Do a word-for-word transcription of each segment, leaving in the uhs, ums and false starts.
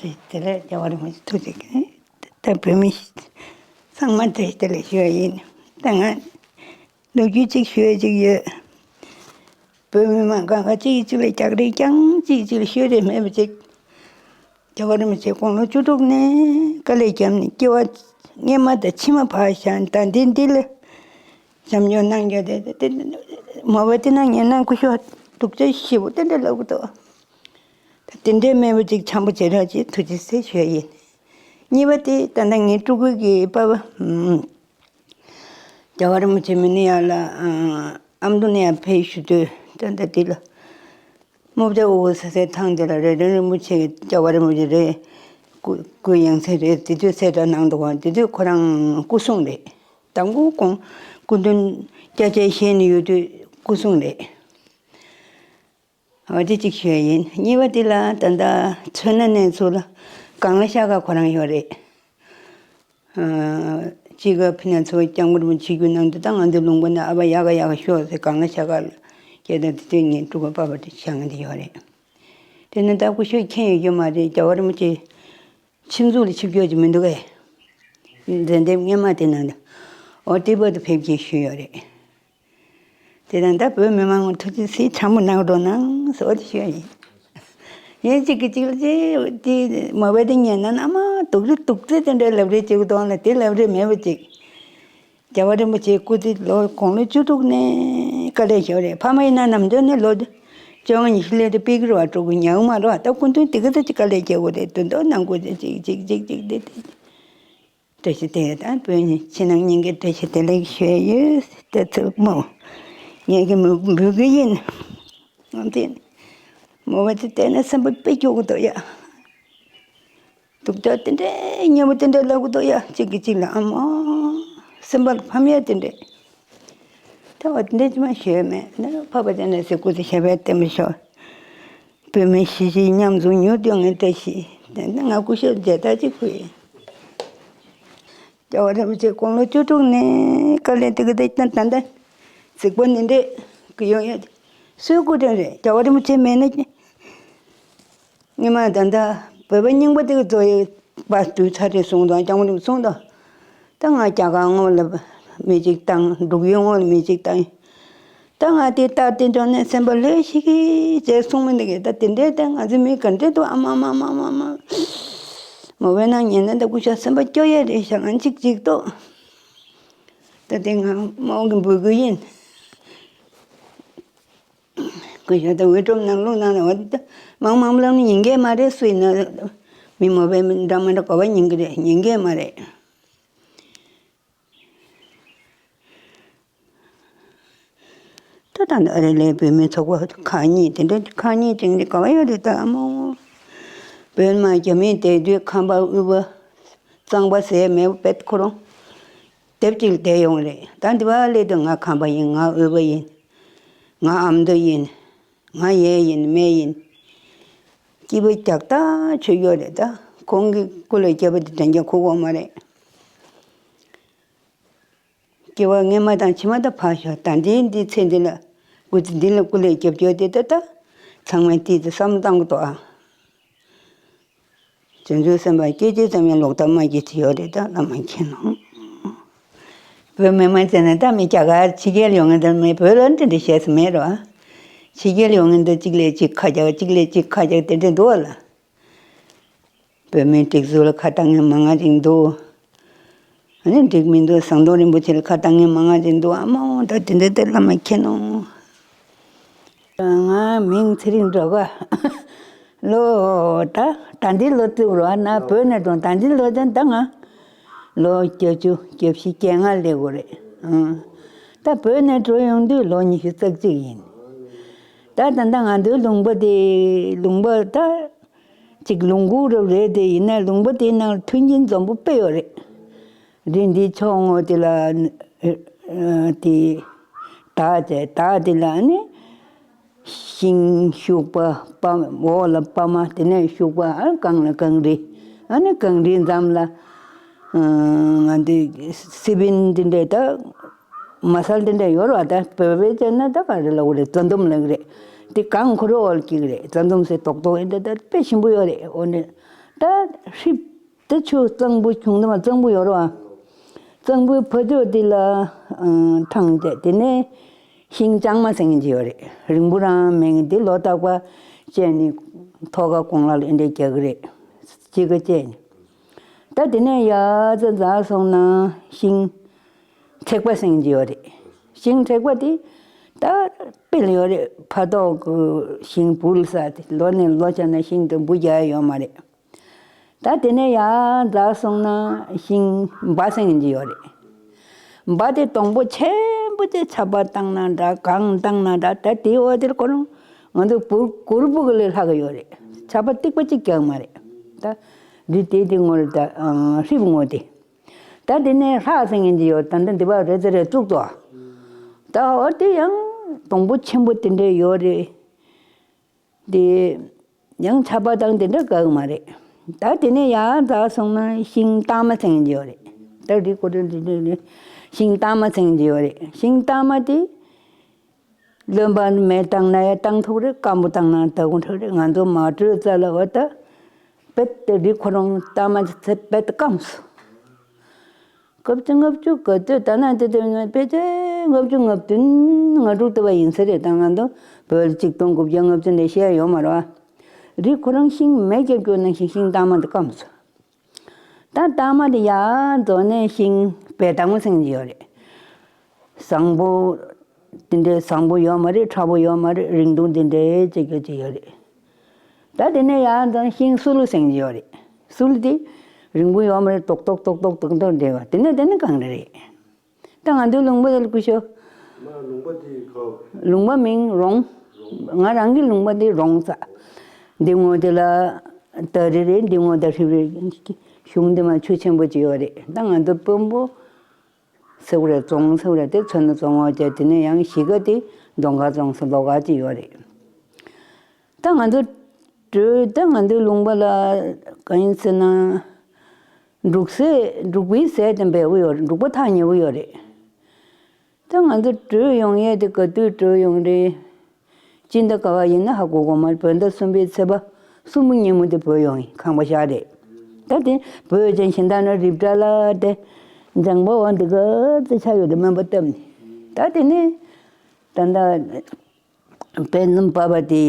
དེ་ལས་རྒྱལ་བ་རིན་པོ་ཆེ་ཐུགས་རྗེ་ཆེ། ད་བོད་མི་ཚང་མ་དེ་དེ་ལས་ཞུ་ཡ་ཡིན། ད་ང་ལོ་རྒྱུས་གཅིག་ཞུ་ཡ་གཅིག་ཡོད། བོད་མི་མང་གང་ག་གཅིག་གཅིག་ལ་རྒྱག་རེས་རྐྱང་གཅིག་གཅིག་ལ་ཤོད་རེས་མེད་པ་ཅིག་རྒྱལ་བ་རིན་པོ་ཆེ་དགུང་ལོ་བཅུ་དྲུག་ནས་དཀའ་ལས་བརྒྱབ་ནས་སྐྱེ་བ་སྔ་མ་དང་ཕྱི་མ་ཕར་བཞག་ད་འདི་འདི་ལ་བྱམས་སྐྱོང་གནང་རྒྱུ་དེ་དེ་མ་བ་དེ་ན་ངན་ན་སྐུ་ཞབས་སྡུག་ཅག་ཞེ་པོ་དེ་འདྲ་ལབ་གི་འདུག་ད་དེ་འདྲའི་མེད་པ་ཅིག་འཆམ་པོ་བྱེད་རོགས་ཅེས་ཐུགས་རྗེ་ཆེ་ཞུ་ཡ་ཡིན། གཉིས་པ་དེ་ད་ལྟ་ངའི་སྤྲུལ་སྐུ་གི་པ་ཕ་རྒྱལ་བ་རིན་པོ་ཆེ་མི་ནི་ཡ་ལ་ཨ་མདོ་ནས་ཡར་ཕེབས་ཞུ་དུས་ད་ལྟ་དེ་ལ་རྨོ་བྱ་འུ་ས་སའི་ཐང་དེ་ལ་རེ་རེ་རིན་པོ་ཆེ་རྒྱལ་བ་རིན་པོ་ཆེ་རེད། སྐུ་སྐུ་ཡང་སེ་རེད། དེ་དུས་གསལ་བསྒྲགས་གནང་འདུག་ག་དེ་དུས་ཁོ་རང་སྐུ་སྲུང་རེད། དང་པོ་ཁོང་སྐུ་མདུན་སྐྱ་ཆས་བཞེས་ནས་ཡོད་དུས་སྐུ་སྲུང་རེད། འོ་དེ་གཅིག་ཞུ་ཡ་ཡིན། གཉིས་པ་དེ་ལ་ད་ལྟ་མཚོན་ན་གནས་ཚུལ་ལ་གངས་ལ་ཤ་ཁ་ཁོ་རང་ཡོད་རེད། ཨ་གཅིག་ག་ཕི་ན་ཚོ་སྐྱབས་མགོན་རིན་པོ་ཆེ་བརྒྱུད་གནང་དུས་ད་ང་ཚོའི་ལུང་པ་ནས་ཨ་ཕ་ཡག་ག་ཡག་ག་ཤོག་ཟེར་གངས་ལ་ཤ་ཁ་ལ་སྐྱེལ་དུས་དེ་དུས་ངའི་སྤྲུལ་སྐུ་པ་ཕ་དེ་བཞག་ང་དེ་ཡོད་རེད། དེ་ནས་ད་སྐུ་ཞབས་མཁྱེན་ཡོད་རྒྱུ་མ་རེད། རྒྱལ་བ་རིན་པོ་ཆེ་ཆིབས་འཛུགས་ལ་ཆིབས་བསྒྱུར་གྱི་མི་འདུག་གས། མཛད་འདེབས་སྔོན་མ་དེ་ནང་དུ་འོ་དེ་བར་དུ་ཕེབས་ཀྱིན་ཞུས་ཡོད་རེད། དེ་དང་ད་བོད་མི་མང་ཐུགས་རྗེ་ཆེ་འཆམ་པོ་གནང་རོགས་གནང་ཟེར་བ་དེ་ཞུ་ཡ་ཡིན། ཡིན་གཅིག་གིས་གཅིག་ལ་ཅེ་དེ་མ་བས་དེ་ཉན་ན་ཨ་མ་སྡུག་རེ་སྡུག་ཚེ་དེ་འདྲའི་ལབ་རེས་བྱེད་དགོས་དོན་ལ་དེ་ལབ་རེས་མེད་པ་ཅིག་རྒྱལ་བ་རིན་པོ་ཆེའི་སྐུ་ཚེ་ལོ་དགུང་ལོ་བཅུ་དྲུག་ནས་དཀའ་ལས་ཞོར་རེད། ཕ་མ་ཡིན་ན་ནམ་རྒྱུན་ནས་ལོ་བཅོ་ལྔ་ཉི་ཤུ་སླེབས་དུས་ཕ་གི་རུ་བ་སྤྲུལ་སྐུ་ཉག་མ་རུ་བ་ད་སྐུ་མདུན་དེ་ག་ཚོད་ཅིག་དཀའ་ལས་བྱེད་དགོས་རེད། དུ་མདོ་ནང་སྐུ་ཚེ་ཅིག་ཅིག་ཅིག་ཅིག་དེ་དེ། བཀྲ་ཤིས་བདེ་ལེགས་དང་བོད་ཕྱི་ནང་གཉིས་ཀའི་བཀྲ་ཤིས་བདེ་ལེགས་ཞུ་ཡོད། དེ་ཚོ་མོ་ངེད་ཀྱི་མོ་འབུལ་གི་ཡིན། འོན་ཏེ་མོ་བ་དེ་བལྟས་ན་སེམས་པ་དཔེ་སྐྱོ་གི་འདུག་ཡ། སྡུག་ཅག་དེ་འདྲའི་ཉེ་བོ་དེ་འདྲའི་ལབ་གི་འདུག་ཡ། གཅིག་གིས་གཅིག་ལ་ཨ་མ་སེམས་པ་ལ་ཕམ་ཡ་དེ་འདྲའི། ད་བ་དེ་འདྲའི་ཅི་མ་ཞུས་མེད་ན་ཕ་བ་ཅན་ན་སེ་སྐུ་ཚེ་ཞབས་པད་བརྟན་པར་ཤོག་བོད་མི་གཞིས་བྱེས་མཉམ་འཛོམས་མྱུར་དུ་ཡོང་བའི་བཀྲ་ཤིས། དེ་ནས་ང་སྐུ་ཞབས་མཇལ་དར་གཅིག་ཕུལ་ཡིན། རྒྱལ་བ་རིན་པོ་ཆེ་དགུང་ལོ་བཅུ་དྲུག་ནས་དཀའ་ལས་དེ་ག་དེ་ད་ད་ད་གཟིགས་པ་ནི་འདྲེ་གི་ཡོང་ཡོད། སུའི་སྐུ་དྲིན་རེད། རྒྱལ་བ་རིན་པོ་ཆེ་མེད་ན་སྔོན་མ་ད་ལྟ་བོད་པ་རྙིང་པ་དེ་ག་ཚོ་ཡི་པ་དུས་ཚ་རེ་གསུངས་དང་སྐྱབས་མགོན་རིན་པོ་གསུངས་དང་། ད་ང་རྒྱ་གར་ངོ་ལ་མི་གཅིག་བཏང་འབྲུག་ཡུལ་ངོ་ལ་མི་གཅིག་བཏང་། ད་ང་དེ་ལྟ་དེ་འགྲོ་ནས་སེམས་པ་ལྷོད་ཤིག་གི་ཅེས་གསུངས་མི་འདུག་གས། ད་དེ་འདྲའི་ད་ང་ཚོ་མི་ག་འདྲས་འདུག་ཨ་མ་མ་མ་མ་མ། མོ་བས་ན་ཉན་ན་ད་སྐུ་ཞབས་སེམས་པ་སྐྱོ་ཡས་རེད་ཤག་ང་གཅིག་གཅིག་ཏོ། ད་དེ་ང་མོ་གི་འབུལ་དགོས་ཡིན། སྐུ་ཞབས་ད་འོས་སྒྲུབ་ནང་ལུགས་ནང་ལ་འོ་ད་མང་མང་ལབ་ན་ཉན་གས་མ་རེད། སུ་ཡིན་ན་མི་མོ་བས་མི་འདྲ་མ་འདྲ་གོ་བ་ཉན་གི་རེད། ཉན་གས་མ་རེད། ད་ལྟ་ཨ་རི་ལའི་བོད་མི་ཚོགས་པ་ཁག་གཉིས་དེ་འདྲ་ཁག་གཉིས་ཅིག་འདི་ག་བ་ཡོད་རེད་ད་ཨ་མོ། བོད་མ་རྒྱ་མི་དེ་དུས་ཁམས་པ་དབུས་པ་གཙང་པ་ཟེར་མེད་པ་བེད་ཁོ་རང་དེབ་ཅིག་བསྡད་ཡོང་རེད། ད་འདི་བ་སླེབས་དུས་ང་ཁམས་པ་ཡིན། ང་དབུས་པ་ཡིན། ང་ཨ་མདོ་ཡིན། ང་ཡས་ཡིན་མེ་ཡིན། སྐྱིད་པོ་རྒྱག་ཐག་ཆོད་ཡོད་རེད། ད་ཁོང་གི་སྐུ་ལ་རྒྱབ་པ་དེ་དྲན་རྒྱ་ཁུག་གོ་མ་རེད། སྐྱེ་བ་སྔོན་མ་དང་ཕྱི་མ་དང་ཕར་ཞོག་ད་འདི་འདི་ཚེ་འདི་ལ་སྐུ་ཚེ་འདི་ལ་སྐུ་ལས་རྒྱབ་སྐྱོར་དེ་ད་ལྟ་ཚང་མས་དེ་དུ་བསམ་བློ་བཏང་དགོས་ཏོ་ཨ། བྱང་ཆུབ་སེམས་དཔའ་སྐྱེ་ཅི་ཙམ་ཡང་ལོག་ལྟ་མ་སྐྱེ་ཅི་ཡོད་རེད། ད་བླ་མ་མཁྱེན་ནོ། བོད་མི་མང་ཚེ་ནས་ད་མི་རྒྱ་གར་ཕྱི་རྒྱལ་ཡོང་ངེས་ད་མི་བོད་ལ་འདི་འདྲ་བཤད་ས་མེད་རོ་ཨ། ཕྱི་རྒྱལ་ཡོང་ངེས་ད་གཅིག་ལས་གཅིག་ཁ་རྒྱག་གཅིག་ལས་གཅིག་ཁ་རྒྱག་དེ་འདྲ་འདུག་ཨ་ལ། བོད་མིའི་སྒྲིག་འཛུགས་ལ་ཁ་བཏང་མཁན་མང་ང་ཅིག་འདུག་ཨ་ནི་འགྲིག་མི་འདུག་ཟམ་གདོང་རིན་པོ་ཆེ་ལ་ཁ་བཏང་མཁན་མང་ང་ཅིག་འདུག་ཨ་མ་འོ་ད་དེ་འདྲ་དེ་བླ་མ་མཁྱེན་ནོ། ང་མིང་ཚེ་རིང་སྒྲོལ་དཀར། ལོ་ད་ད་འདི་ལོ་བཙུགས་རོགས་ན་བོད་ནས་འགྲོ་ད་འདི་ལོ་ད་ད་ང་ལོ་བརྒྱད་ཅུ་བརྒྱད་བཞི་བརྒྱད་ལྔ་སླེབས་དགོས་རེད། ཨང་། ད་བོད་ནས་འགྲོ་ཡོང་དུས་ལོ་ཉི་ཤུ་རྩ་གཅིག་ཡིན། ད་ད་ད་ང་ཚོའི་ལུང་པ་དེ་ལུང་པ་ད། གཅིག་ལུང་ཁུག་རབ་རེད་དེ་ཡིན་ན་ལུང་པ་དེའི་ནང་ལ་མཐུན་རྐྱེན་འཛོམས་པོ་དཔེ་ཡོད་རེད། རི་འདིའི་ཕྱོགས་ངོས་དེ་ལ་ཨ་དེ་དག་བྱས་དག་དེ་ལ་ནི་ཤིང་ཤུག་པ་པ་འོག་ལ་པ་མ་དེ་ནས་ཤུག་པ་ཨ་སྒང་ལ་གངས་རི་ཨ་ནི་གངས་རིའི་འགྲམ་ལ་ང་འདི་སི་པན་འདི་འདྲས་ད། མ་སལ་དེ་འདྲ་ཡོད་རེད་བ། ད་བོད་པའི་བྱས་ན་ད་ག་རེ་ལབ་དགོས་རེད། རྫ་འདུམ་ལབ་ཀྱི་རེད། དེ་གངས་ཁོ་རང་འོག་ལ་སྐྱེ་གི་རེད། རྫ་འདུམ་ཟེར་རྡོག་རྡོག་ཡིན་ད་ད་དཔེ་ཞིམ་པོ་ཡོད་རེད། འོ་ནི་ ད་ཧྲིབ་དེ་ཆུ་གཙང་པོ་ཁྱུང་དུ་མ་གཙང་པོ་ཡོད་རེད་བ། གཙང་པོའི་ཕ་ཚོ་དེ་ལ་ཨ་འཕྲང་བཅད། དེ་ནས་ཤིང་ལྕང་མ་ཟེར་མཁན་ཅིག་ཡོད་རེད། རིང་པོ་རང་མེད་མཁན་དེ་ལོ་རྟག་པར་བཅད་ནས་ཐོག་ཁ་གོང་ལ་ལ་འདྲ་རྒྱག་གི་རེད། གཅིག་ག་བཅད་ནས། ད་དེ་ནས་ཡར་ཙམ་འཛེགས་སོང་ན་ཤིང་མཁྲེགས་པ་ཟེར་མཁན་ཅིག་ཡོད་རེད། ཤིང་མཁྲེགས་པ་དེ་ད་དཔེ་ལ་ཡོད་རེད། ཕ་ཐོག་གི་ཤིང་བུ་ལ་ཟེར་དེ་ལོ་ནས་ལོ་ཆགས་ན་ཤིང་དེ་འབུ་རྒྱག་ཡ་ཡོད་མ་རེད། ད་དེ་ནས་ཡར་འཛེགས་སོང་ན་ཤིང་འབའ་ཟེར་མཁན་ཅིག་ཡོད་རེད། འབའ་དེ་སྡོང་པོ་ཆེན་པོ་དེ་ཆར་པ་བཏང་ན་འདྲ། གངས་བཏང་ན་འདྲ། ད་དེའི་འོག་དེར་ཁོ་རང་ང་ཚོ་གུར་གུར་པོ་གི་ལས་ལྷག་གི་ཡོད་རེད། ཆར་པ་ཏིག་པ་གཅིག་རྒྱག་མ་རེད། ད་རི་དེ་དེ་ངོ་རེད། ད་ཧྲིལ་པོ་ངོ་དེ། ད་དེ་ནས་ལྷག་ཟེར་མཁན་ཅིག་ཡོད། ད་འདི་འདི་པ་རེ་ཙེ་རེ་བཙུགས་ཏོ། ད་འོ་དེ་ཡང་སྡོང་པོ་ཆེན་པོ་དེ་འདྲ་ཡོད་རེད། དེ་ཡང་ཆར་པ་བཏང་དེ་འདྲ་དགའ་གི་མ་རེད། ད་དེ་ནས་ཡར་འཛེགས་སོང་ན་ཤིང་སྟག་མ་ཟེར་མཁན་ཅིག་ཡོད་རེད། ད་རི་ཁོ་རང་དེ་འདྲ་ནས་ཤིང་སྟག་མ་ཟེར་མཁན་ཅིག་ཡོད་རེད། ཤིང་སྟག་མ་དེ་རློན་པ་མེ་བཏང་ན་ཡང་བཏང་ཐུབ་རེད། སྐམ་པོ་བཏང་ན་ད་གུང་ཐུབ་རེད། ང་ཚོ་མ་དྲོས་རྩ་ལ་འོ་ད་བེད་དེ་རི་ཁོ་རང་སྟག་མ་དེ་ཚེ་བེད་དེ་སྐམ་སོང་། སྐབས་དེ་ལྔ་བཅུ་ག་ཚོད་ད་ན་དེ་དེ་ནས་ཕལ་ཆེར་ལྔ་བཅུ་ང་བདུན་ང་དྲུག་དེ་བ་ཡིན་ས་རེད། ད་ང་ཚོ་བོད་ཆིག་སྟོང་དགུ་བརྒྱ་ལྔ་བཅུ་ནས་བཤད་ཡོད་མ་རེད་བ། རི་ཁོ་རང་ཤིང་མེ་བརྒྱབ་རྒྱུ་ནང་བཞིན་ཤིང་སྟག་མ་དེ་སྐམ་སོང་། ད་སྟག་མ་དེ་ཡར་འཛེགས་ནས་ཤིང་བལ་སྟག་མ་ཟེར་མཁན་ཅིག་ཡོད་རེད། བཟང་པོ་དེ་འདྲའི་བཟང་པོ་ཡོད་མ་རེད། ཁྲ་པོ་ཡོད་མ་རེད། རིང་ཐུང་དེ་འདྲའི་ཅིག་ཅིག་ཡོད་རེད། ད་དེ་ནས་ཡར་འཛེགས་ཤིང་སུ་ལུ་ཟེར་མཁན་ཅིག་ཡོད་རེད། སུ་ལུ་དེ་རིང་པོ་ཡོད་མ་རེད། ཏོག་ཏོག་ཏོག་ཏོག་ཏོག་ཏོག་འདྲ་བ། དེ་ནས་དེ་ནས་གངས་རི་རེད། ད་ང་ཚོའི་ལུང་པ་དེ་ལ་སྐུ་ཞབས། མ་ལུང་པ་དེ་ག། ལུང་པ་མིང་རོང་། ང་རང་གི་ལུང་པ་དེ་རོང་ས། འདི་ངོས་དེ་ལ་ཏ་རི་རེད། འདི་ངོས་ད་ཧྲིལ་པོ་རེད། གཞུང་འདི་མ་ཆུ་ཆེན་པོ་ཅིག་ཡོད་རེད། ད་ང་ཚོ་དཔོན་པོ་སེའུ་ར་རྫོང་སེའུ་ར་དེ་མཚོན་ན་རྫོང་བ་བྱས། དེ་ནས་ཡང་གཞིས་ཀ་དེ་རྫོང་ཁ་རྫོང་ས་ལོགས་ཀ་ཅིག་ཡོད་རེད། ད་ང་ཚོ་བགྲོད། ད་ང་ཚོའི་ལུང་པ་ལ་གང་ཡིན་ཟེར་ན། འབྲུག་ཟས། འབྲུག་པའི་ཟས་དེ་འབེལ་པོ་ཡོད་རེད། འབྲུག་པ་ཐག་ཉེ་པོ་ཡོད་རེད། ད་ང་ཚོ་བགྲོད་ཡོང་ཡས་དེ་ག་དུས་བགྲོད་ཡོང་རེད། སྤྱི་ཟླ་ག་བ་ཡིན་ན་ཧ་གོ་གོ་མ་རེད། བོད་ཟླ་གསུམ་པའི་ཚེས་པ་གསུམ་པོ་ཉིན་མོ་དེ་བགྲོད་ཡོང་ཡིན། ཁང་པ་བཞག་རེད། ད་དེ་བགྲོད་ཅན་གཞན་དག་ནི་རིབ་བྲལ་ལ་དེ་འཇང་པ་བ་འདི་ག་ཚོད་ཆ་ཡོད་དེ་སྨན་པ་བཏབ་ནས། ད་དེ་ནས་ད་ད། དཔེ་རྣམ་པ་པ་དེ་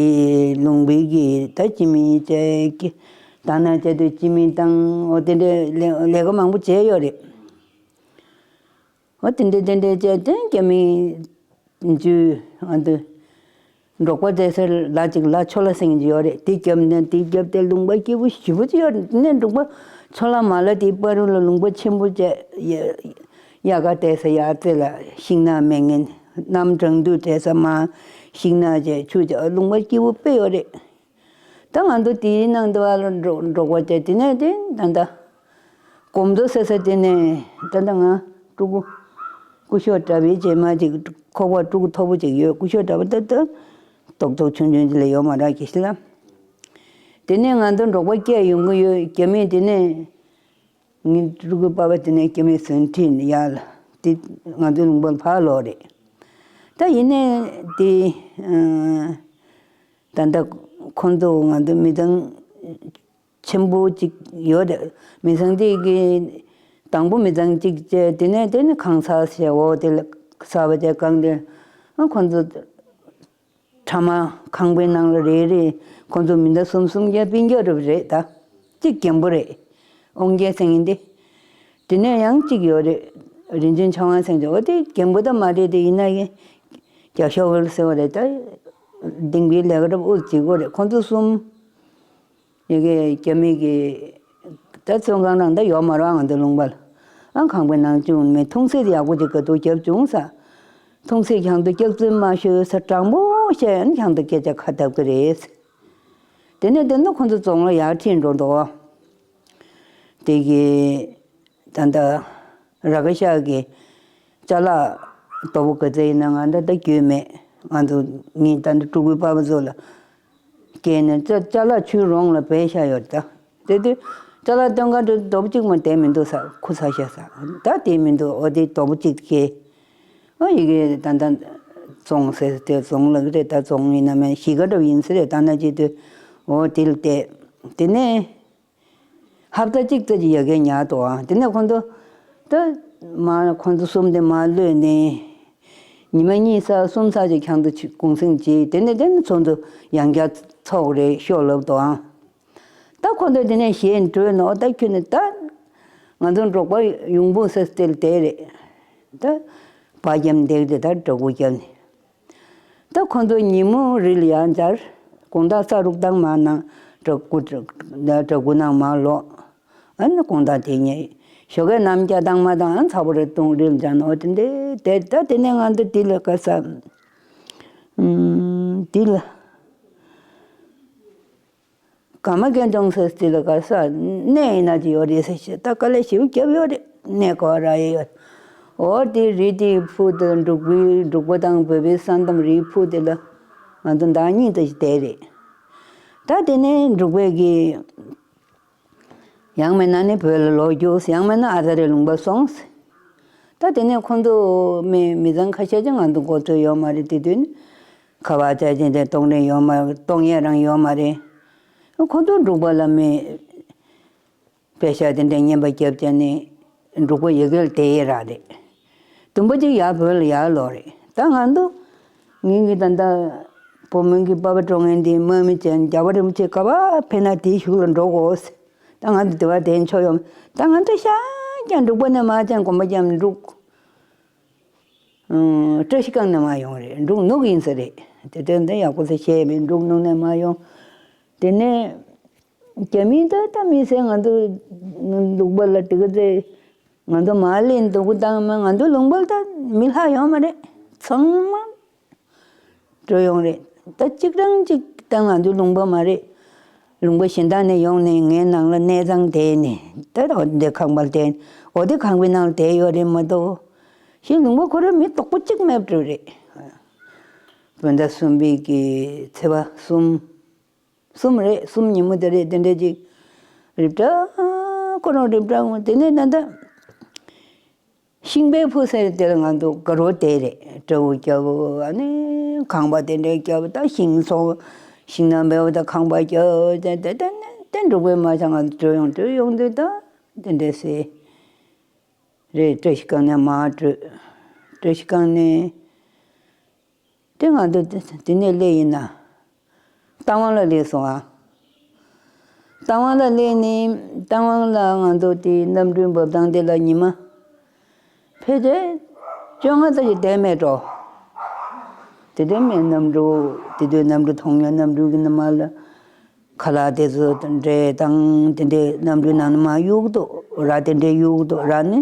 ལུང་པའི་གི་ད་སྤྱི་མི་བཅས་ཀྱི་ད་ན་བཅས་དུ་སྤྱི་མི་དང་འོ་དེ་འདྲའི་ལས་ལས་ཀ་མང་པོ་བྱས་ཡོད་རེད། འོ་དེ་འདྲའི་དེ་འདྲའི་བྱས་དེ་རྒྱ་མི་འཇུ་འོ་དེ་འབྲོག་པ་བསྡད་སར་ལ་ཅིག་ལ་ཆོ་ལ་ཟེར་གྱི་ཡོད་རེད། དེ་རྒྱབ་ནས་དེ་རྒྱབ་དེ་ལུང་པ་སྐྱིད་པོ་ཞེ་པོ་ཅིག་ཡོད་རེད། དེ་ནས་འབྲོག་པ་ཆོ་ལ་མ་ལ་དེའི་བར་རུ་ལ་ལུང་པ་ཆེན་པོ་བཅས་ཡ། ཡ་ག་བལྟས་ས་ཡ་རྩེ་ལ་ཤིང་ནགས་མེད་མཁན། གནམ་གྲང་དུས་བལྟས་ས་མ་ཤིང་ནགས་བཅས་ཆུ་བཅས་ལུང་པ་སྐྱིད་པོ་དཔེ་ཡོད་རེད། ད་ང་ཚོ་དེའི་ནང་དུ་བ་ལ་འགྲོ་འགྲོ་བ་བཅས་དེ་ནས་དེ་ད་ལྟ་གོམ་མདོ་ཟེར་ས་དེ་ནས་ད་ལྟ་ང་ཕྲུ་གུ་སྐུ་ཞབས་གྲྭ་པའི་རྗེས་མ་ཅིག་ཁོག་པ་ཕྲུ་གུ་མཐོ་པོ་ཅིག་ཡོད། སྐུ་ཞབས་གྲྭ་པ་ད་ལྟ་རྡོག་རྡོག་ཆུང་ཆུང་ཅིག་ལ་ཡོད་མ་རག་གི་ཤི་ལ། དེ་ནས་ང་ཚོ་འབྲོག་པ་སྐྱེས་ཡོང་གི་ཡོད། རྒྱ་མིས་དེ་ནས། ངའི་ཕྲུ་གུ་པ་ཕ་དེ་ནས་སྐྱེ་དམན་ཟིན་ཁྲིད་ནས་ཡར་ལ་དེ་ང་ཚོའི་ལུང་པ་ལ་ཕར་ལོག་རེད། ད་ཡིན་ནའི་དེ་ད་ལྟ་ཁོང་ཚོ་ང་ཚོ་མི་ཚང་ཆེན་པོ་གཅིག་ཡོད་རེད། མི་ཚང་དེ་གི་དང་པོ་མི་ཚང་གཅིག་བྱས། དེ་ནས་དེ་ནས་གང་ཚ་ཞེས་འོ་དེ་ལ་ཚ་བ་བྱས་གང་དེ་ཨ་ཁོང་ཚོ། ཕྲ་མ་ཁང་པའི་ནང་ལ་རེ་རེ་ཁོང་ཚོ་མི་ཟླ་གསུམ་གསུམ་བརྒྱ་སྤུན་བརྒྱ་རུ་རེད། ད་གཅིག་རྒན་པོ་རེད། དབང་རྒྱལ་ཟེར་མཁན་དེ། དེ་ནས་ཡང་གཅིག་ཡོད་རེད། རིན་ཆེན་ཆོས་དབང་ཟེར་མཁན་དེ། འོ་དེ་རྒན་པོ་ད་མ་རེད་དེ། ཡིན་ན་ཡང་རྒྱ་ཤོག་ཝེལ་ཟེར་བ་རེད། ད་ལྡིང་བའི་ལས་ཀ་རབ་དབུ་བྱེད་དགོས་རེད། ཁོང་ཚོ་གསུམ། ཡ་གི་རྒྱ་མི་གི་ད་བཙོན་ཁང་ནང་ད་ཡོད་མ་རེད། ང་ཚོ་ལུང་པ་ལ་ཨང་ཁང་པའི་ནང་བཅུག་མེད། ཐུང་སེ་ཡག་པོ་ཅིག་ག་དུ་རྒྱབ་བྱུང་ས། ཐུང་སེ་ཁྱང་དུ་སྐྱག་རྫུན་མ་ཤོད་ས། དྲང་པོ་བཤད་ཡང་ཁྱང་དུ་སྐད་ཆ་ཁ་བརྡབ་གི་རེད། དེ་ནས་དེ་ནས་ཁོང་ཚོ་རྫོང་ལ་ཡར་ཁྲིད་འགྲོ་འདུག་དེ་གི་ད་ལྟ་ར་ཁ་ཤག་གི་ཅ་ལག་དོ་པོ་ག་ཚད་ཡིན་ན་ང་ད་ལྟ་རྒྱུས་མེད། ང་ཚོ་ངས་ད་ལྟ་ཕྲུ་གུའི་པ་ཕ་ཚོ་ལ་སྐྱེལ་ནས་ཅ་ཅ་ལག་ཆུའི་རོང་ལ་སྦས་བཞག་ཡོད་ད། དེ་དུས་ཅ་ལག་སྟོན་ག་འགྲོ་དོ་པོ་གཅིག་མ་བསྡད་མི་འདུག་ས། ཁུ་ཚ་ཤ་ས་ད་བསྡད་མི་འདུག་འོ་དེ་དོ་པོ་གཅིག་སྐྱེལ། ཨ་ཡི་གེ་ད་ད་རྫོང་ཟེར་དེ་རྫོང་ལ་གི་རེད། ད་རྫོང་ཡིན་ན་མེད་གཞིས་ཀ་འདྲ་བོ་ཡིན་ས་རེད། ད་ན་ཅི་དུས་འོ་དེ་ལ་བསྡད། དེ་ནས། ཧབ་ཏ་གཅིག་ཙམ་གྱི་ཡ་གི་ཉར་འདུག་ཨང་། དེ་ནས་ཁོང་ཚོ་ད་མ་ཁོང་ཚོ་གསུམ་དེ་མར་གློད་ནས་ཉི་མ་གཉིས་ཙམ་གསུམ་ཙམ་ཅིག་ཁྱང་དུ་གུང་སེང་བྱས། དེ་ནས་དེ་ནས་ཚོགས་འདུ་ཡང་བསྐྱར་ཚོགས་རེད་ཤོག་ལབ་འདུག་ཨང་། ད་ཁོ་ཚོ་དེ་ནས་གཞས་འགྲོས་ནོ་ད་ཁྱོད་ནི་ད་ང་ཚོ་འབྲོག་པ་ཡོང་འབུ་ས་སྟེར་དེ་རེད། ད་བ་རྒྱབ་འདེགས་དེ་ད་འདྲ་སྐུ་རྒྱབ་ནས། ད་ཁོ་ཚོ་ཉིན་མོ་རི་ལ་ཡར་འབྱར། དགོང་དག་ས་རུབ་དང་མར་ནང་འདྲ་སྐུ་འདྲ་སྐུ་ནང་མར་ལོག། ཨ་ནི་དགོང་དག་དེ་ཉིན་ཞོགས་ཀས་ནམ་རྒྱ་དང་མ་དང་ཨ་ཚ་པོ་རེ་བཏུང་རི་ལ་འབྱར་ནོ་དེ་འདྲས་དེ་ད་དེ་ནས་ང་ཚོ་དེ་ལ་ག་ས་དེ་ལ། ག་མ་གན་ཏོང་ཟེར་དེ་ལ་ག་ས་གནས་ཡིན་ན་ཅི་ཡོད་རེད་ཟེར་ཞེས་ད་དཀའ་ལས་ཞེ་པོ་བརྒྱབ་ཡོད་རེད། གནས་ག་བ་རག་ཡས་ཡོད། འོ་དེ་རི་དེའི་ཕུ་དེ་འབྲུག་པའི་འབྲུག་པ་དང་བོད་པའི་ས་མཚམས་རིའི་ཕུ་དེ་ལ་ང་ཚོ་ཟླ་གཉིས་ཙམ་ཞིག་བསྡད་རེད། ད་དེ་ནས་འབྲུག་པའི་གི་ཡང་མིན་ན་ནི་བོད་ལ་ལོག་རྒྱུགས། ཡང་མིན་ན་ཨ་ཙ་རེ་ལུང་པ་སོང་། ད་དེ་ནས་ཁོང་ཚོ་མི་མི་ཚང་ཁ་ཤས་ཀྱང་ང་ཚོ་མགོ་ཚོད་ཡོད་མ་རེད། དེ་དུས་ནི་ཁ་བ་ཅག་ཅན་དེ་གཏོང་རེས་ཡོད་མ་གཏོང་ཡས་རང་ཡོད་མ་རེད། ཁོང་ཚོ་འབྲུག་པ་ལ་མི་པེ་ཤ་དེ་འདྲ་རྔན་པ་རྒྱབ་བྱས་ནས་འབྲུག་པ་ཡ་གིར་བསྡད་ཡས་རག་རེད། དུམ་པ་གཅིག་ཡར་བོད་ལ་ཡར་ལོག་རེད། ད་ང་ཚོ་ངེད་ཀྱི་ད་ལྟ་བུ་མོ་གི་པ་ཕ་འགྲོ་མཁན་དེ་དམག་མི་བྱས་ནས་རྒྱལ་བ་རིན་པོ་ཆེ་ག་པར་ཕེབས་ན་དེའི་གཞུག་ལ་འགྲོ་དགོས། ད་ང་ཚོ་དེ་བ་དེ་ཆོ་ཡོང་། ད་ང་ཚོ་ཤ་རྐྱང་འབྲུག་པ་ནས་མར་ཅང་གོམ་པ་རྐྱང་འབྲུག་ཨང་། བཀྲ་ཤིས་སྒང་ནས་མར་ཡོང་རེད། འབྲུག་ནུབ་ཡིན་ས་རེད། དེ་དོན་དེ་ཡག་པོ་ཚོ་བཤད་པས་འབྲུག་ནུབ་ནས་མར་ཡོང་། དེ་ནས་རྒྱ་མིའི་ད་ལྟ་མི་སེར་ང་ཚོ་ལུང་པ་ལ་དེ་ག་ཚེ་ང་ཚོ་མར་སླེབས་འདུག་དང་མ་ང་ཚོ་ལུང་པ་ལ་ད་མི་ལྷག་ཡོད་མ་རེད། ཚང་མ་འགྲོ་ཡོང་རེད། ད་གཅིག་རང་གཅིག་ད་ང་ཚོའི་ལུང་པ་མ་རེད། ལུང་པ་གཞན་དག་ནས་ཡོང་ནས་ངའི་ནང་ལ་གནས་ཚང་བསྡད་ནས་ད་འོ་དེ་ཁང་པར་བསྡད། འོ་དེ་ཁང་པའི་ནང་ལ་བསྡད་ཡོད་རེད་མ་གཏོགས། གཞན་ལུང་པ་ཁོ་རང་མི་དོག་པོ་གཅིག་མེད་འགྲོ་རེད། བོད་ཟླ་གསུམ་པའི་གི་ཚེས་པ་གསུམ། གསུམ་རེད། གསུམ་ཉིན་མོ་དེ་རེད། དེ་འདྲ་ཅིག་རི་བྲག་ཁོ་རང་རི་བྲག་དེ་ནས་ད་ལྟ། ཤིང་པའི་ཕུ་ཟེར་དེ་ལ་ང་ཚོ་དགའ་རོགས་བསྡད་རེད། སྤྲེའུ་རྒྱབ། ཨ་ནི་ཁང་པ་དེ་འདྲའི་རྒྱབ། ད་ཤིང་ཚོ་ཤིང་ནགས་འབེལ་བ་ད་ཁང་པ་རྒྱབ། དེ་དེ་དེ་ནས་དེ་འབྲུག་པའི་མ་ཆ་ང་ཚོ་འགྲོ་ཡོང་འགྲོ་ཡོང་དུས་ད་དེ་འདྲ་ཟེར་རེད། བཀྲ་ཤིས་སྒང་ནས་མར་བྲོས། བཀྲ་ཤིས་སྒང་ནས། དེ་ང་ཚོ་དེ་དེ་ནས་སླེབས་ཡིན་ན། རྟ་དབང་ལ་སླེབས་སོང་ཨ། རྟ་དབང་ལ་སླེབས་ནས་རྟ་དབང་ལ་ང་ཚོ་དེ་གནམ་གྲུའི་འབབ་ཐང་དེ་ལ་ཉི་མ་ཕལ་ཆེར་བཅོ་ལྔ་ཙམ་ཞིག་བསྡད་མེད་འགྲོ། དེ་དུས་མི་གནམ་གྲུ་དེ་དུས་གནམ་གྲུ་མཐོང་ཡ། གནམ་གྲུ་གི་ནང་མ་ལ་ཁ་ལག་དེ་ཚོ་འདྲེ་དང་དེ་འདྲའི་གནམ་གྲུའི་ནང་ནས་མར་གཡུག་འདུག་ར་དེ་འདྲའི་གཡུག་འདུག་ར་ནི་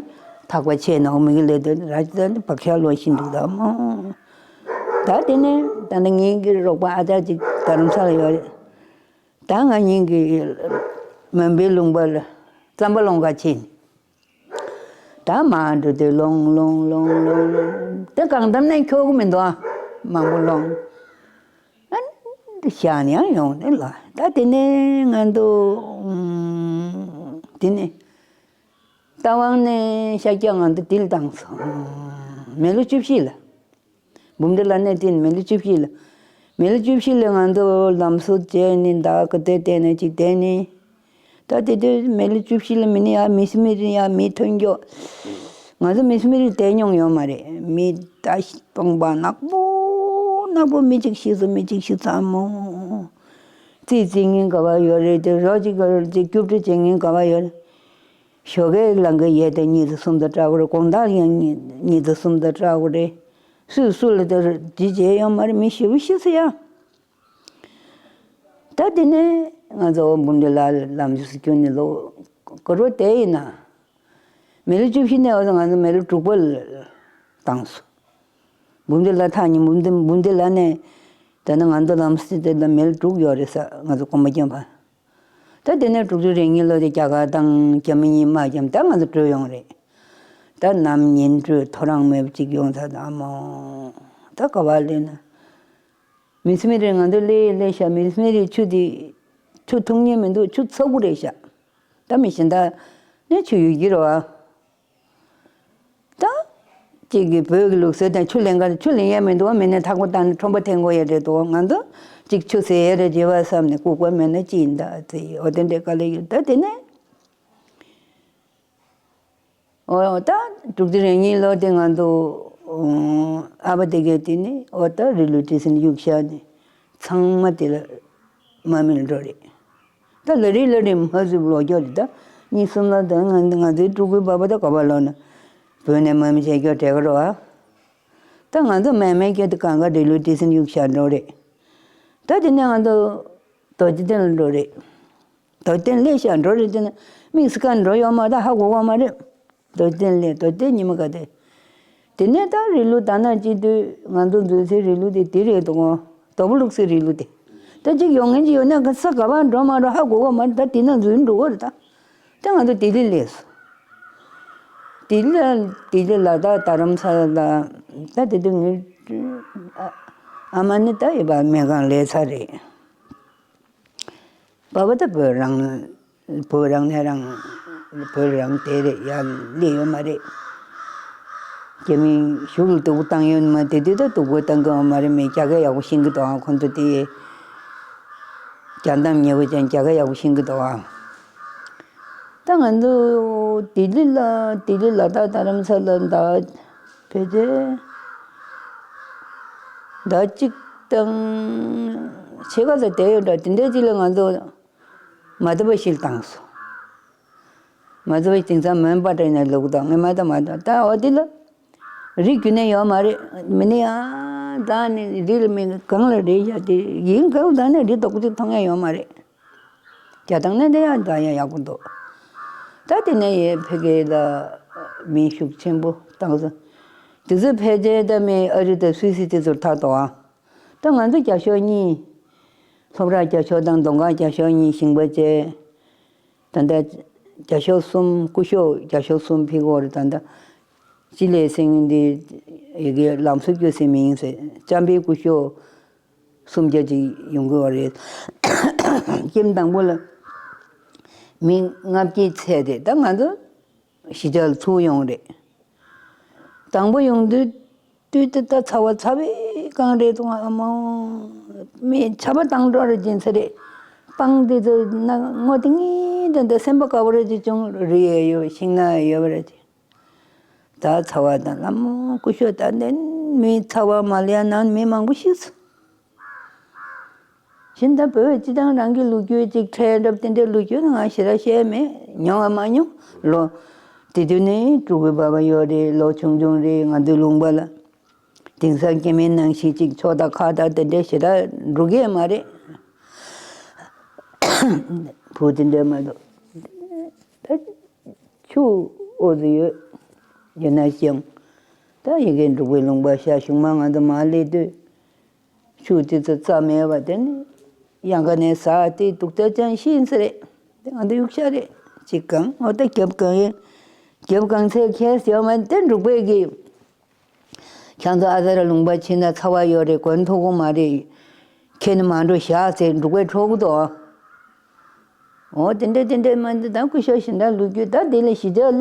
ཐག་པ་ཆད་ནོག་མི་གི་ལས་དོན་ར་ཅི་ད་ནི་བག་ཤ་ལོ་བཞིན་འདུག་ད་མོ། ད་དེ་ནས་ད་ནི་ངེད་ཀྱི་རོགས་པ་ཨ་ཅག་ཅིག་རྡ་རམ་ས་ལ་ཡོད་རེད། ད་ང་གཉིས་ཀྱི་མོན་པའི་ལུང་པ་ལ་རྩམ་པ་སློང་ག་ཕྱིན། ད་མར་འགྲོ་དུས་སློང་སློང་སློང་སློང་སློང་། ད་གང་འདམ་ནས་འཁྱོག་གི་མི་འདུག་ཨ། མང་པོ་སློང་། ཨ་ནི་ཤར་ནས་ཡང་ཡོང་ནས་ལ། ད་དེ་ནས་ང་ཚོ་དེ་ནས་རྟ་དབང་ནས་ཤར་རྒྱག་ང་ཚོ་དེ་ལ་བཏང་སོང་། མི་ལོ་བཅུ་བཞི་ལ། འབུམ་སྡེ་ལ་གནས་བརྟན་མི་ལོ་བཅུ་བཞི་ལ། མི་ལོ་བཅུ་བཞི་ལ་ང་ཚོ་ལམ་བཟོ་བྱས་ནས་ད་ག་དེ་བལྟས་ནས་ཅིག་བསྡད་ནས། ད་དེ་དུས་མི་ལོ་བཅུ་བཞི་ལ་མི་ནི་ཡ་མི་སི་མི་རི་ཡ་མི་ཐོན་འགྱོ། ང་ཚོ་མི་སི་མི་རི་བསྡད་མྱོང་ཡོད་མ་རེད། མི་ད་སྟོང་པ་ནག་པོ་ནག་པོ་མི་གཅིག་ཤི་སོང་མི་གཅིག་ཤི་ཚར་མོ། རྩིས་རྩིས་མཁན་ག་བ་ཡོད་རེད། དེ་རོ་གཅིག་ག་རོ་གཅིག་རྒྱུགས་སྤྲོད་བྱེད་མཁན་ག་བ་ཡོད་རེད། ཞོགས་ཀའི་ལང་ཀའི་ཡས་དེ་གཉིས་དང་གསུམ་དང་སྐྲག་གི་རེད། དགོང་དག་ཡང་གཉིས་གཉིས་དང་གསུམ་དང་སྐྲག་གི་རེད། སུས་སུ་ལ་དེ་ཇི་བྱས་ཡོད་མ་རེད། མི་ཞེ་པོ་ཤི་སོང་ཡ། ད་དེ་ནས་ང་ཚོ་འབུམ་སྡེ་ལ་ལམ་ཞུགས་སུ་བསྐྱོན་ནས་ལོ་ག་རོ་དེ་ཡིན་ན། མི་ལོ་བཅུ་བཞི་ནས་འོ་ང་ཚོ་མི་ལོ་དྲུག་པ་ལ་བཏང་སོང་། འབུམ་སྡེ་ལ་ཐག་ཉེ་འབུམ་སྡེ་འབུམ་སྡེ་ལ་ནས་ད་ནི་ང་ཚོ་ལམ་སེ་དེ་ལ་མི་ལོ་དྲུག་ཡོད་རེད་ས། ང་ཚོ་གོམ་པ་རྒྱབ་པ། ད་དེ་ནས་དྲུག་ཅུ་རེ་གཉིས་ལོ་དེ་རྒྱ་གར་དང་རྒྱ་མི་གཉིས་དམག་བརྒྱབ། ད་ང་ཚོ་བྲོས་ཡོང་རེད། ད་ནམ་ཉིན་བྲོས་ཐོ་རངས་མེད་པ་ཅིག་ཡོང་ཚར། ད་མོ་ད་ག་བ་ལེན་ན། མི་སི་མི་རེ་ང་ཚོ་ལས་ལས་ཤ་མི་སི་མི་རེ་ཆུ་དེ་ཆུ་འཐུང་ཉན་མི་འདུག་ཆུ་ཚ་པོ་རེད་ཤ། ད་མི་གཞན་དག་ནས་ཆུ་ཡོད་ཀྱི་རེད་བ། ད་གཅིག་གིས་བོད་ཀྱི་ལུགས་སྲོལ་དང་ཆུ་ལེན་ག་ཆུ་ལེན་ཡས་མི་འདུག་བ། མི་ནས་ཐག་པ་བཏང་ནས་ཁྲོན་པ་འཐེན་དགོས་ཡས་རེད་འདུག་བ། ང་ཚོ་གཅིག་ཆུ་ཟེར་ཡས་རེད་བྱེད་བ་བསམ་ནས་ལྐུགས་པ་མེད་ན་ཅི་ཡིན་ད་ཟེར། འོ་དེ་འདྲའི་དཀའ་ལས་ཡོད། ད་དེ་ནས་ འོ་ད་དྲུག་ཅུ་རེ་གཉིས་ལོ་དེ་ང་ཚོ་ཨ་ཕ་དེ་གས་དེ་ནི་འོ་ད་རི་ལུ་ཏི་སིན་གཡུག་བཞག་ནས་ཚང་མ་དེ་ལ་དམག་མི་ལ་འགྲོ་རེད། ད་ལ་རི་ལ་རི་མ་བཟོས་ལོ་རྒྱུ་རེད། ད་གཉིས་གསུམ་ལ་ད་ང་ང་ཚོའི་ཕྲུ་གུའི་པ་ཕ་ད་ག་པར་ལོག་ན་བོད་ནས་དམག་མི་བྱས་རྒྱུ་དྲན་གི་རེད་བ། ད་ང་ཚོ་མེད་མེད་སྐྱེ་དུས་གང་ག་རི་ལུ་ཏི་སིན་གཡུག་བཞག་འགྲོ་རེད། ད་དེ་ནས་ང་ཚོ་རྡོ་རྗེ་གདན་ལ་འགྲོ་རེད། རྡོ་རྗེ་གདན་སླེབས་ཤག་འགྲོ་རེད་དེ་ནས་དམིགས་སུ་བཀར་འགྲོ་ཡོད་མ་རེད། ཧ་གོ་གོ་མ་རེད། རྡོ་རྗེ་གདན་སླེབས། རྡོ་རྗེ་གདན་ཉི་མ་ག་དེ། དེ་ནས་ད་རི་ལུ་ད་ན་སྤྱི་འཐུས་ང་ཚོ་འཛུལ་སའི་རི་ལུ་དེ་དེ་རེད་འདུག་གོ། དོ་པོ་ལུག་སའི་རི་ལུ་དེ། ད་གཅིག་ཡོང་མཁན་གཅིག་ཡོད་ན་ག་ས་ག་པར་འགྲོ་མ་འགྲོ་ཧ་གོ་གོ་མ་རེད། ད་དེ་ན་འཛུལ་འགྲོ་གོ་རེད་ད། ད་ང་ཚོ་ལྡི་ལི་སླེབས་སོང་། ལྡི་ལི་ལ་ལྡི་ལི་ལ་དྭགས་རྡ་རམ་ས་ལ་ད་དེ་དུས་ངའི་ཨ་མ་ནི་ད་ཡོད་པ་སྨན་ཁང་ལས་ཚར་རེད། པ་ཕ་ད་བོད་རང་བོད་རང་ནས་རང་བོད་རང་དེ་རེད། ཡར་སླེབས་ཡོད་མ་རེད། རྒྱ་མིའི་གཞུག་ལ་སྡུག་པོ་བཏང་ཡོད་མ་དེ་དུས་ད་སྡུག་པོ་བཏང་གི་ཡོད་མ་རེད། མི་རྒྱ་སྐད་ཡག་པོ་ཤེས་ཀྱི་འདུག་ཨང་། ཁོང་ཚོ་དེ་རྒྱ་གདམ་ཉེ་བོ་ཅན་རྒྱ་སྐད་ཡག་པོ་ཤེས་ཀྱི་འདུག་ཨང་། ད་ང་ཚོ་ལྡི་ལི་ལ་ལྡི་ལི་ལ་དྭགས་རྡ་རམ་ས་ལ་ད་ཕལ་ཆེར་ཟླ་གཅིག་དང་ཕྱེད་ཀ་ཙམ་བསྡད་ཡོད་འདྲ། དེ་འདྲའི་རྗེས་ལ་ང་ཚོ་མ་ཏི་པ་ཤི་ལ་བཏང་སོང་། མ་ཏི་པ་ཤི་དེང་སང་མོན་པ་ཏྲ་ནས་ལུག་དང་ངས་མ་ཏི་མ་ཏི་ད་འོ་དེ་ལ་རི་རྒྱུད་ནས་ཡོད་མ་རེད། མི་ནི་ཡང་ད་ནི་རི་ལ་མི་གང་ལ་རི་ཡ་དེ་ཡིན་གང་ད་ནི་རི་དོག་ཅིག་མཐོང་ཡ་ཡོད་མ་རེད། རྒྱ་ཐང་ནས་འདི་ཡང་འདྲ་ཡང་ཡག་པོ་འདུག་ད་དེ་ནས་ཡས་ཕ་གི་ལ་མི་ཤུགས་ཆེན་པོ་བཏང་སོང་། དེ་ཚོ་ཕལ་ཆེར་ད་མི་ཨ་རི་དང་སུད་སི་དེ་ཚོར་ཐག་འདུག་ཨ། ད་ང་ཚོ་རྒྱ་ཤོག་གཉིས། ལྷོ་བྲག་རྒྱ་ཤོག་དང་མདོ་སྒང་རྒྱ་ཤོག་གཉིས་ཞིང་པ་བྱས། ད་ལྟ་རྒྱ་ཤོག་གསུམ། སྐུ་ཞབས་རྒྱ་ཤོག་གསུམ་ཕེབས་ཀྱི་ཡོད་རེད། ད་ལྟ་སྤྱི་ལས་ཟེར་མཁན་འདི་ཡི་གེ་ལམ་སང་སྐྱོད་ཟེར་མི་ཡིན་ཟེར། ལྕམ་པའི་སྐུ་ཞབས་སུམ་བརྒྱ་ཅིག་ཡོང་གི་ཡོད་རེད། ཀྱེམ་དང་པོ་ལ་མི་ལྔ་བརྒྱ་ཚད་དེ་ད་ང་ཚོ་གཞིས་ཆགས་ལ་ཚུར་ཡོང་རེད། དང་པོ་ཡོང་དུས་དུས་དེ་ད་ཚ་བ་ཚ་བའི་གང་རེད་དུང་ཨ་མོ། མི་ཆར་པ་བཏང་འགྲོ་རེད་ཅིང་ཚ་རེད། སྤང་དེ་ཚོ་ན་སྔོ་ཏིང་ངེ་དེ་འདྲ་སེམས་པ་དགའ་པོ་རེད་ཅིག་བྱུང་། རི་ཡས་ཡོད་ཤིང་ནགས་ཡོད་པ་རེད་ཅིག་ད་ཚ་བ་དང་ལ་མོ་སྐུ་ཞབས་ད་འདན་མི་ཚ་བ་མ་ལ་ཡ་ནང་མི་མང་པོ་ཤི་སོང་། གཞན་ད་བོད་སྤྱི་བཏང་རང་གི་ལོ་རྒྱུས་ཅིག་འཕྲད་འགྲབ་དེ་འདྲའི་ལོ་རྒྱུས་ང་ཞེ་དྲག་བཤད་མེད། མྱོང་བ་མ་མྱོང་ལོ། དེ་དུས་ནས་ཕྲུ་གུའི་པ་ཕ་ཡོད་རེད། ལོ་ཆུང་ཆུང་རེད། ང་ཚོའི་ལུང་པ་ལ་དེང་སང་སྐྱེ་དམན་ནང་བཞིན་ཅིག་ཆོ་ད་ཁ་ད་དེ་འདྲའི་ཞེ་དྲག་འགྲོ་གི་མ་རེད། བུ་དེ་འདྲ་མ་གཏོགས། ད་ཆུ་འོ་ཙི་ཡོད། ཡོད་ན་ཞིང་། ད་ཡི་གེ་འབྲུག་པའི་ལུང་པ་ཤར་གཞུང་མ་ང་ཚོ་མར་སླེབས་དུས། ཆུ་དེ་ཚོ་རྩྭ་མེད་པ་དེ་ནི་གཡང་ཁ་ནས་ཟགས་ཏེ་སྡུག་ཅག་ཅན་ཤི་ཡིན་ས་རེད། དེ་ང་ཚོ་གཡུག་ཤ་རེད། ཅིག་གང་འོ་ད་རྒྱབ་གང་ཡིན། རྒྱབ་གང་ཚད་ཁྱེར་ཡོད་མ་དེ་འབྲུག་པའི་གི། ཁྱང་ཚོ་ཨ་ཙ་ར་ལུང་པ་ཕྱིན་ན་ཚ་བ་ཡོད་རེད། གོན་ཐུབ་ཀྱི་མ་རེད། ཁྱེད་ནི་མ་འགྲོ་བཞག་ཟེར་འབྲུག་པས་འཕྲོག་གི་འདུག་འོ་དེ་འདྲ་དེ་འདྲ་མ་འདི་ད་སྐུ་ཞབས་གཞན་དག་ལོ་རྒྱུས་ད་དེ་ལས་གཞིས་ཆགས་ལ་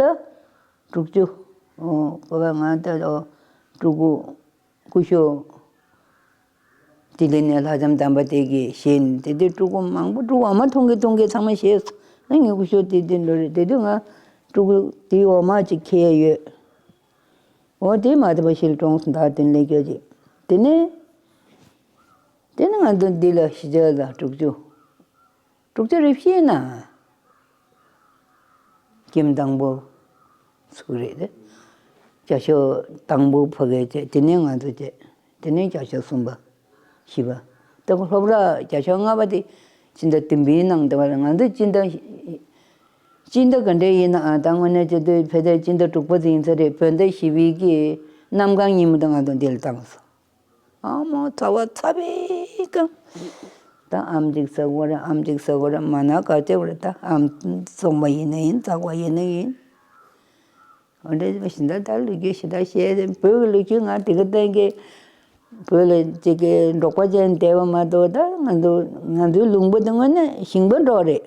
དྲུག་ཅུ། འོ་བོད་པ་ང་ད་འོ་སྤྲུལ་སྐུ་སྐུ་ཞབས་ལྡི་ལི་ནས་ལྷ་ལྕམ་དམ་པ་དེ་གིས་བཞེངས་དེ་དུས་སྤྲུལ་སྐུ་མང་པོ་སྤྲུལ་སྐུ་འོ་མ་འཐུང་གི་འཐུང་གི་ཚང་མ་བཞེས་སོང་། ཨ་ངའི་སྐུ་ཞབས་དེ་དེ་འགྲོ་རེད། དེ་དུས་ང་སྤྲུལ་སྐུ་དེའི་འོ་མ་ཅིག་ཁྱེར་ཡོད། འོ་དེ་མ་དེ་པ་ཤིལ་གྲོང་ཟླ་བདུན་ལས་སྐྱོ་ཅིག་དེ་ནས་དེ་ནས་ང་ཚོ་འདི་ལ་གཞིས་ཆགས་ལ་དྲུག་ཅུ། དྲུག་ཅུ་རེ་བཞི་ན་ཀྱེམ་དང་པོ་ཚུགས་རེད། རྒྱ་ཤོག་དང་པོ་ཕ་གིར་བྱས། དེ་ནས་ང་ཚོ་བྱས། དེ་ནས་རྒྱ་ཤོག་གསུམ་པ། བཞི་པ། ད་ཁོ་སློབ་གྲྭ་རྒྱ་ཤོག་ལྔ་པ་དེ་སྤྱི་ཟླ་བདུན་པའི་ནང་དེ་བ་ལ་ང་ཚོ་སྤྱི་ཟླ་སྤྱི་ཟླ་ག་འདྲ་ཡིན་ན་ཨ་ད་དངོས་གནས་བྱེད་དུས་ཕལ་ཆེར་སྤྱི་ཟླ་དྲུག་པ་ཙམ་ཡིན་ས་རེད། བོད་ཟླ་བཞི་པའི་གི་གནམ་གང་ཉིན་མོ་དེ་ང་ཚོ་འདི་ལ་བཏང་སོང་། ཨ་མོ་ཚ་བ་ཚ་བའི་སྐབས། ད་ཨམ་གཅིག་ཟ་དགོས་རེད། ཨམ་གཅིག་ཟ་དགོས་རེད། མ་ན་ག་ཚད་དགོས་རེད། ད་ཨམ་བཙོང་པ་ཡིན་ན་ཡིན། ཟ་དགོས་ཡིན་ན་ཡིན། འོ་འདྲ་ཞིག་ད་ད་ལོ་རྒྱུས་ཞིག་ད་བཤད་དེ་བོད་ཀྱི་ལོ་རྒྱུས་ང་དེ་ག་གཏན་གྱི་བོད་ལ་ཅིག་གི་འབྲོག་པ་ཅན་བསྡད་པ་མ་གཏོགས་ད་ང་ཚོ་ང་ཚོའི་ལུང་པ་དེ་དངོས་གནས་ཞིང་པ་འདྲ་རེད།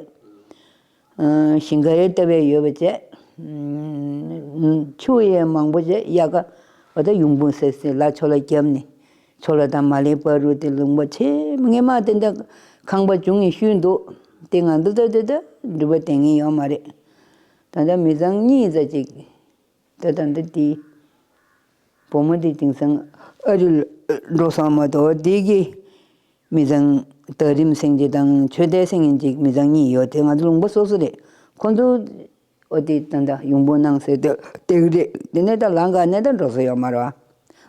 ཞིང་ཁ་ཡང་ལྟ་བའི་ཡོད་པ་བྱས། ཆུ་ཡང་མང་པོ་བྱས། དབྱར་ཁ་འོ་ད་ཡོང་འབུ་སེ་སེ་ལ་ཆོ་ལ་བརྒྱབ་ནས་ཆོ་ལ་དང་མ་ལེ་བར་དུ་དེ་ལུང་པ་ཆེ་ངས་མ་དེ་འདྲ་ཁང་པ་བྱུང་ཡིན་ཤུལ་འདུག་དེ་ང་ཚོ་ད་དེ་ད་འགྲུལ་པ་དེ་ངས་ཡོད་མ་རེད། ད་ལྟ་མི་ཚང་གཉིས་ཙམ་ཅིག་ད་ད་འདི་དེ། བུ་མོ་དེ་དེང་སང་ཨ་རི་འགྲོ་སོང་མ་གཏོགས་དེ་གི་མི་ཚང་། ད་རིམ་སེང་གཅིག་དང་ཆོས་དད་སེང་གཅིག་མི་ཚང་གཉིས་ཡོད་དེ། ང་ཚོ་ལུང་པ་སོ་སོ་རེད། ཁོ་ཚོ་ཨོ་དེ་ད་ད་ཡོང་སྦོ་གནང་ཟེར་དེ་དེ་རེད། དེ་ནས་ད་ལམ་ཁ་ནས་ད་འགྲོ་ས་ཡོད་མ་རེད་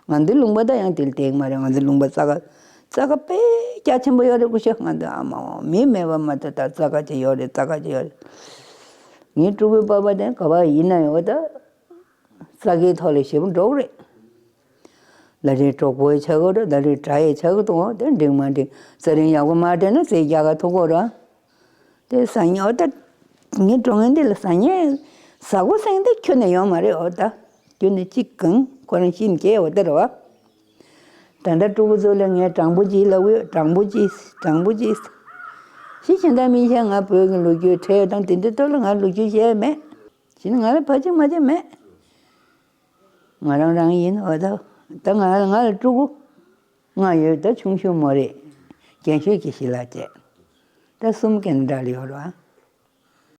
བ། ང་ཚོའི་ལུང་པ་ད་ཡང་དེ་ལ་བསྡད་མ་རེད། ང་ཚོའི་ལུང་པ་རྩྭ་ཁ་རྩྭ་ཁ་དཔེ་རྒྱ་ཆེན་པོ་ཡོད་རེད། ཀུ་ཤ་ང་ཚོ་ཨ་མ་མི་མེད་པ་མ་གཏོགས་ད་རྩྭ་ཁ་ཅིག་ཡོད་རེད། རྩྭ་ཁ་ཅིག་ཡོད་རེད། ངའི་ཕྲུ་གུའི་པ་ཕ་དེ་ག་པར་ཡིན་ན་ཡང་ད། རྩྭ་ཁའི་ཐོག་ལ་ཞེ་པོ་འགྲོ་གི་རེད། ལ་རེ་གྲོགས་པོ་ཡི་ཆགས་གི་རེད། ལ་རེ་དགྲ་ཡི་ཆགས་གི་འདུག་དེ་འགྲིག་མ་འགྲིག་རྩྭ་རིན་ཡག་པོ་མ་སྤྲད་ན་རྩྭའི་རྒྱལ་ཁ་ཐུག་གི་རེད། དེ་ཟ་ཉལ་ཨོ་ད། ངའི་གྲོགས་ངན་འདི་ལ་ཟ་ཉལ་ཟ་གོ་སེང་དེ་ཁྱོན་ནས་ཡོད་མ་རེད། ཨོ་ད། ཁྱོན་ནས་གཅིག་གང་ཁོ་རང་ཤི་མཁན་ཨོ་ད་རེད་བ། ད་ལྟ་ཕྲུ་གུ་ཚོ་ལ་ངས་སྤྲང་པོ་གཅིག་ལབ་ཡོད། སྤྲང་པོ་གཅིག་སྤྲང་པོ་གཅིག་ཤི་གཞན་དག་མི་ཤེས། ང་བོད་ཀྱི་ལོ་རྒྱུས་ཁྲལ་དང་དེ་འདྲའི་ཐོག་ལ་ང་ལོ་རྒྱུས་བཤད་མེད། ཕྱིན་ང་ལ་ཕ་གཅིག་མ་གཅིག་མེད། ང་རང་རང་ཡིན། འོ་ད། ད་ང་ང་ལ་ཕྲུ་གུ་ལྔ་ཡོད། ད་ཆུང་ཤོས་མོ་རེད། རྒན་ཤོས་ཀྱི་ཞི་ལ་བྱས། ད་གསུམ་ཀེ་ན་ཌ་ལ་ཡོད་རེད།